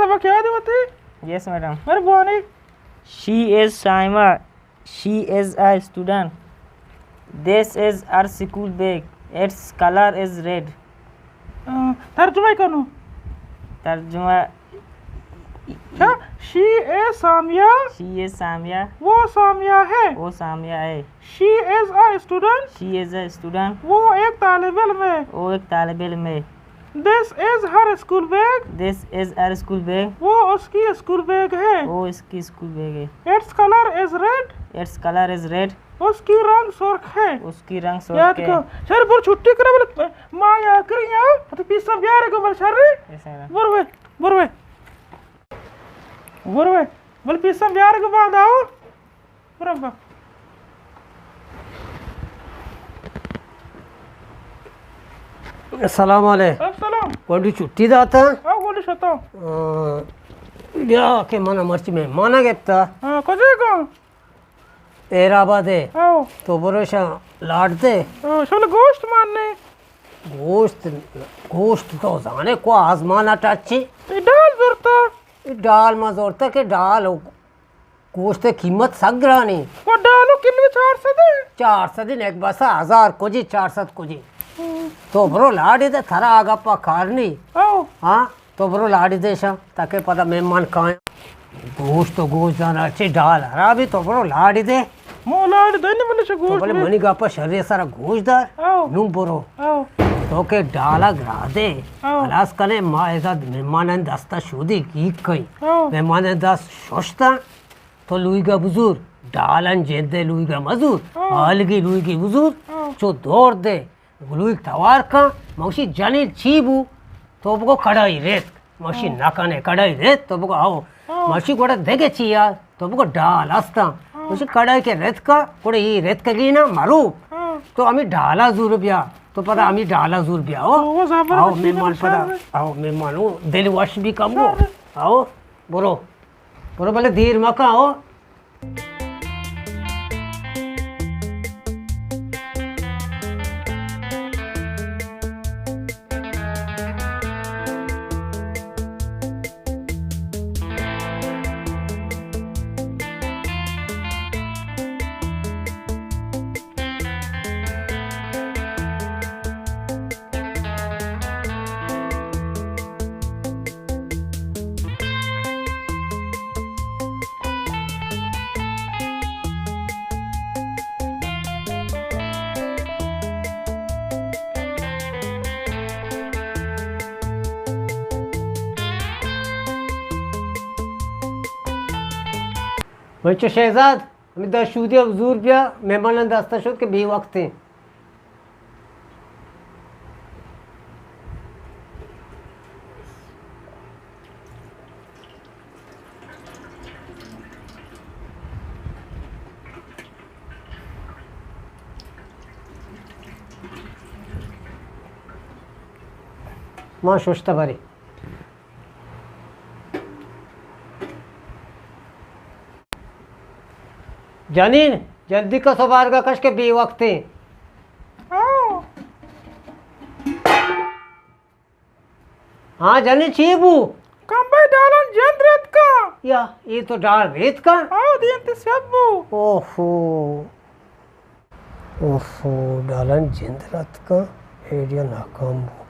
سبق یاد ہے وتی؟ یس میڈم۔ مہربانی۔ She is Saima. She is a student. This is her school bag. Its color is red. آ، ترجمہ کنو۔ ترجمہ۔ اچھا، she is سامیہ۔ She is سامیہ۔ وہ سامیہ ہے۔ وہ سامیہ ہے۔ She is a student. She is a student. وہ ایک طالب علم ہے۔ وہ ایک طالب علم ہے۔ This is her school bag. This is her school bag. وہ اس کی اسکول بیگ ہے۔ وہ اس کی اسکول بیگ ہے۔ Its color is red. Its color is red. اس کی رنگ سرخ ہے۔ اس کی رنگ سرخ یاد ہے۔ کر۔ شر، بول چھٹی کرا، بول ما یا کری یا۔ تو پیسہ بیار گو، بول شر۔ ایسا ہے نا۔ بروے، بروے۔ بروے۔ بول پیسہ بیار گو، بعد آؤ۔ برو با۔ السلام علیکم۔ السلام۔ گونڈو چھٹی داتا؟ ہاں، گونڈو شتا۔ آ، بیا کہ من مرچی مہمان گپتا۔ ہاں، کجے گا؟ خیر آباد ہے۔ ہاں۔ تو برو شا لاڈ دے۔ ہاں، شل گوشت مان نے۔ گوشت، گوشت تو زانے کو آزمان ٹچی۔ ڈال زورتا۔ ڈال ما زورتا کہ ڈال گوشت ءِ قیمت سک گرانی۔ و ڈالو کلو چار سد ہے؟ چار سد نک بس، ہزار کجی، چار سد کجی۔ ہم۔ تو برو لاڈی دے، ترا آگا پا کار نہیں۔ او۔ ہاں، تو برو لاڈی دے شا، تاکہ پدا مہمان کائیں۔ گوشت تو گوشت دانا چے ڈال ہرابی، تو برو لاڈی دے۔ مو لاڈی دے نہیں بلے شا تو گوشت بلے دے۔ منی گپا شرے سرا گوشت دار۔ او۔ نو برو۔ او۔ تو کہ ڈالا گرا دے۔ او۔ خلاص کنے ما ادا مہمانان دستا شودی کی کئی۔ او۔ مہمانان دست ششتا۔ تو لویگا بزور، ڈالن جندے لویگا مزور، ہاں۔ آلگی لویگی بزور، ہاں۔ چو دور دے، لویگ توار کن، موشی جنین چی بو، تو بگو کڑائی ریت، موشی ہاں۔ نکنے کڑائی ریت، تو بگو آؤ۔ ہاں۔ موشی گوڑا دگے چی یار، تو بگو ڈال ہستاں۔ ہاں۔ موشی کڑائی کے ریت کا، گوڑا یہ ریت کا گی نا مرو۔ ہاں۔ تو ہمیں ڈالا زور بیا، تو پدا ہمیں ڈالا زور بیا، او۔ او، وہ زبردست آؤ، چیز ہے، مہمان پدا، شر۔ آؤ، مہمان، او، دل وش بھی کم ہو۔ شر۔ آؤ، برو۔ برو بلے دیر مکن ہو۔ بچو شہزاد، ہمیں دست شودی ءَ زور بیا، مہمانان دستا شد کہ بے وقت ہیں۔ ما ششتہ بری۔ جنین، جلدی کس و بارگا کش کہ بے وقت ہیں۔ ہاں۔ ہاں جنین، چی بو؟ کمبے ڈالن جند رت کا۔ یا، یہ تو ڈال ریت کا؟ ہاں، دین تی سب بو۔ اوہو۔ اوفو، ڈالن جند رتکاں، ایڈیا ناکام بو۔